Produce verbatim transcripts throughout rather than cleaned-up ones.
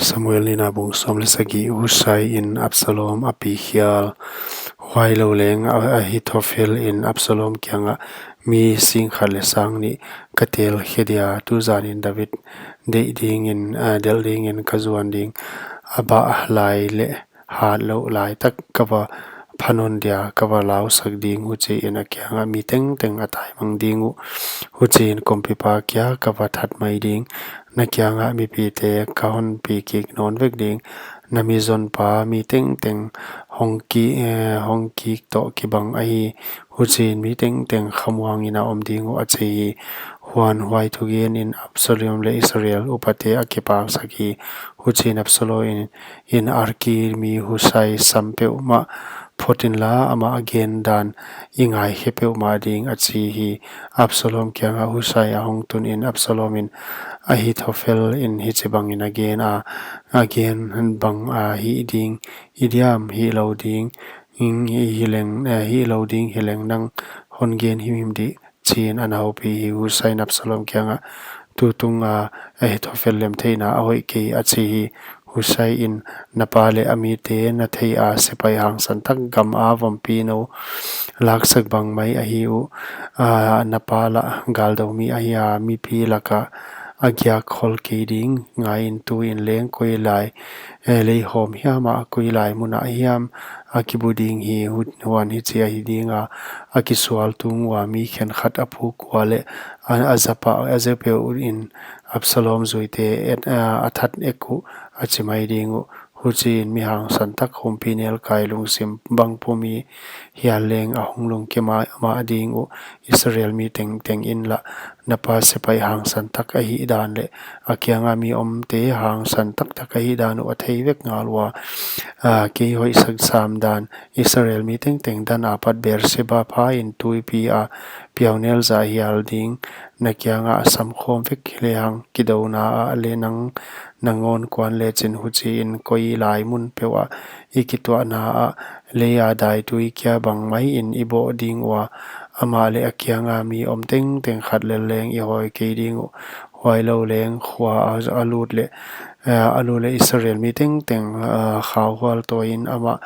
Samuel nihna bung sawm leh sagih. Husai in Absalom a pi khial. Huailou leng A-, Ahithophel in Absalom kiangah, mi sing khat leh sang nih ka tel khe dia, tuzanin David deih dingin, ah, delh dingin ka zuan ding. A bah lai leh hat louh lai tak ka va pha nawn dia, ka va lausak ding, huchiin a kiangah mi tengteng a taimang ding uh. Huchiin kumpipa kia ka va that mai ding. Na kiangah mipite ka hon pi kik nawn vek ding. Na mi zonpa mi tengteng hong ki-, eh, hong kik toh kibang ahi. Huchiin mi tengteng khamuangin a om ding uh, a chi hi. Huan huai thugen in Absalom leh Israel upate a kipaksak hi. Huchiin Absalom in, in Arki mi Husai sam peuhmah phot inla, amah a gen dan i ngaikhe peuhmah ding, a chi hi. Absalom kiangah Husai a hong tun in Absalom in, Ahithophel in hichibangin a gen a, a gen bang a hih ding i diam, hih lou ding, hih leng, eh, hih lou ding hi leng nang hon gen himhim dih, chiin ana houpih hi. Husai in Absalom kiangah, tutung a Ahithophel lemtheihna a hoih kei, a chi hi. Husai in, na pa leh a mite na thei a, sepaih hangsan tak, gam a vompi nou laksak bang mai ahi uh. Ah, na pa lah galdou mi ahi a, mipi lakah a giak khol kei ding. Ngaiin, tuin leng koi lai, eh, lei hawm hiam ah, koi lai mun ah hiam a kibu ding hi. Hu-, huan hichi ahi ding a, a kisual tung ua, mi khenkhat a phuk ua leh a, a za pah, a za peuh in Absalom zuite et, a, a that ek uh, a chi mai ding uh. Huchiin mi hangsan tak, humpinelkai, lungsim bang pum mi hial leng a hong lungke mah, mah ding uh. Israel mi tengteng in lah na pa sepaih hangsan tak ahih dan leh a kianga mi omte hangsan taktak ahih dan uh a thei vek ngal ua. Ah, kei hoihsak sam dan, Israel mi tengteng Dan apat Beersheba phain tuipi a piaunel zah hial ding na kiangah a sam khawm vek hilehang, kidouna ah leh nang nangawn kuan lechin, huchiin koi lai mun peuh ah i kituahna ah lei a daitui kia bang maiin i bawh ding ua. Amah leh a kianga mi om tengteng khat lel leng i hawi kei ding uh. Huailou leng khua a, a lut leh, eh, a lut leh Israel mi tengteng, eh, khauhual tawiin amah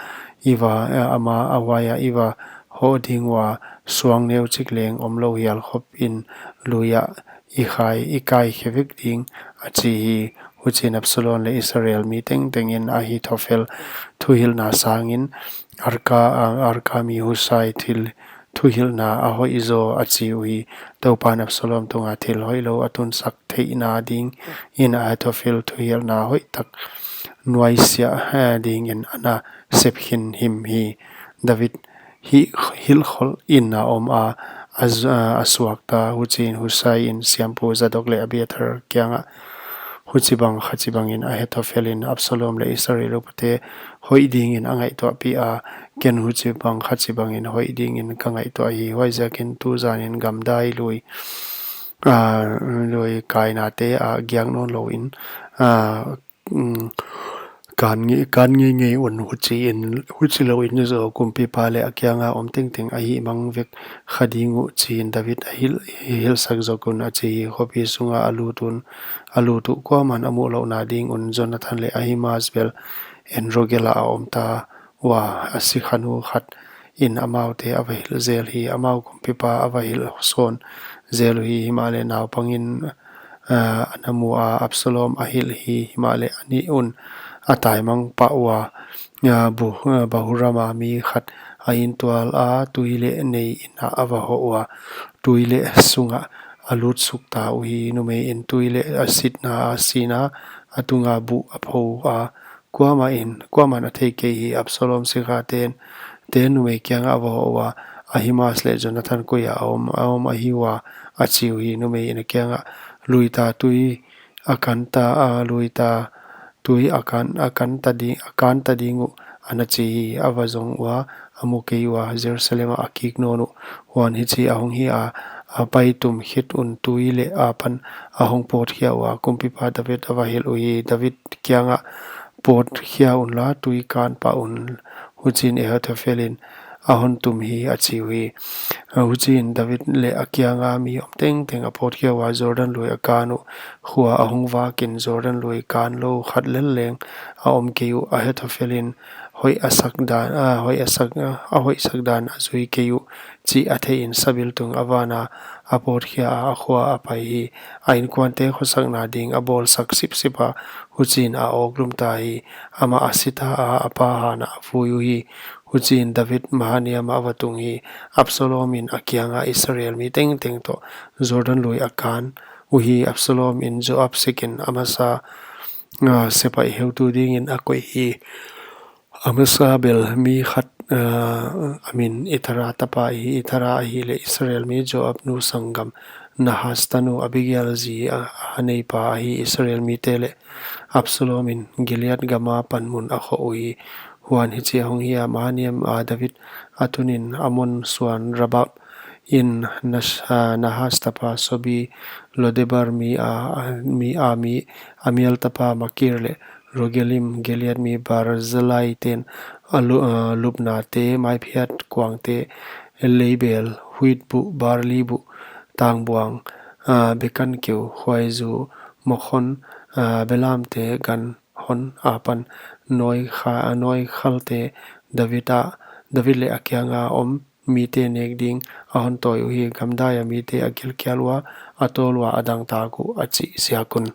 i va, eh, amah a huaia i va hoh ding ua, suang neuchik leng omlou hial khopin lui ah i khai, i kaikhe vek ding, a chi hi. Huchiin Absalom leh Israel mi tengtengin Ahithophel thuhilhna sangin Arka, ah, Arka mi Husai thil thuhilhna a hoih zaw, a chi uhi. Toupan Absalom tunga thil hoihlou a tunsak theihna dingin Ahithophel thuhilhna hoihtak nuaisiah, eh, dingin ana sep khin him hi. David hih, hilhkholh in a om a, a zu-, a suakta. Huchiin Husai in siampu Zadok leh Abiathar kiangah, huchibang khachibangin Ahithophel in Absalom leh Israel upate hoih dingin a ngaihtuahpih a, ken huchibang khachibangin hoih dingin ka ngaihtuah hi. Huaiziakin tuzanin gamdai lui, ah, lui kainate ah giak nawnlouin, ah, mm, kan nge-, kan ngeingei un, huchiin, huchilouin zaw kumpipa leh a kianga om tengteng a hihmang vek kha ding uh, chiin David a hilh, hilhsak zok un, a chi hi. Khopi sunga a lut un, a lut uh kuaman a muhlouhna ding un Jonathan leh Ahimaaz bel En-rogel ah a omta ua, a sikhanu khat in amaute a va hilh zel hi. Amau kumpipa a va hilh sawn zel uhi, himahleh naupangin, ah, ana mu a, Absalom a hilh hi. Himahleh a nih un a taimang pah ua, ah, Bu-, ah, Bahurama mi khat a intuala tui leh nei in ah a va hoh ua, tui leh sungah a lutsukta uhi. Numei in tui leh a sitna a sin a, a tunga buh a pho a, kuamah in, kuamah in a theikei hi. Absalom sikhaten, ten numei kiangah a va hoh ua, Ahimaaz leh Jonathan koia a om, a om ahi ua, a chi uhi. Numei in a kiangah, luita, tui a kanta, a luita, tui a kan, a kanta ding, a kanta ding uh, ana chi hi. A va zong ua, a mu kei ua, Jerusalem ah a kik nawn uh. Huan hichi a hong hi a, a pai tum khit un tui leh apan a hong pawtkhia ua, kumpipa David a va hilh uhi. David kiangah, pawtkhia unla, tui kan pah un. Huchiin Ahithophel in, a hon tum hi, a chi uhi. Huchiin David leh a kianga mi om tengteng a pawtkhia ua, Jordan lui a kan uh khua a hong vakin, Jordan lui kan lou khat lel leng a om kei uh. Ahithophel in hoih a sak dan, a, hoih a sak, a, a hoihsak dan a zui kei uh chih a theihin sabiltung a van a, a pawtkhia a, a khua a pai hi. A inkuante khosakna ding a bawlsak sipsip a, huchiin a awklum ta hi. Amah a si ta a, a pa hanah a vui uhi. Huchiin David Mahanaim ah a va tung hi. Absalom in a kianga Israel mi tengteng toh Jordan lui a kan uhi. Absalom in Joab sekin a masa, a, sepaih heutu dingin a koih hi. Amasa bel mi khat, a, a min Itara tapa hi. Itara ahihleh Israel mi Joab nu sanggam Nahas tanu Abigail zi a, a neipa ahi. Israel mite leh Absalom in Gilead gama panmun a khoh uhi. Huan hichi a hong hi a, Mahanaim a David a tunin Ammon suan Rabab in Nas-, a, Nahas tapa Sobi, Lodebar mi a, a, mi a mi Amiel tapa Makir leh Rogelim, Gilead mi Barzillai ten a lu-, a, lupnate, maiphiat kuangte, leibel, huitbuh, barlibuh, tangbuang, a, bekankeu, huaizu, mokhon, a, belamte, ganhon apan, noikha-, a, noikhalte, David a, David leh a kianga om mite nek ding a hon tawi uhi. Gamdai a mite a gilkial ua, a tawl ua a dangtak uh, a chih ziak un.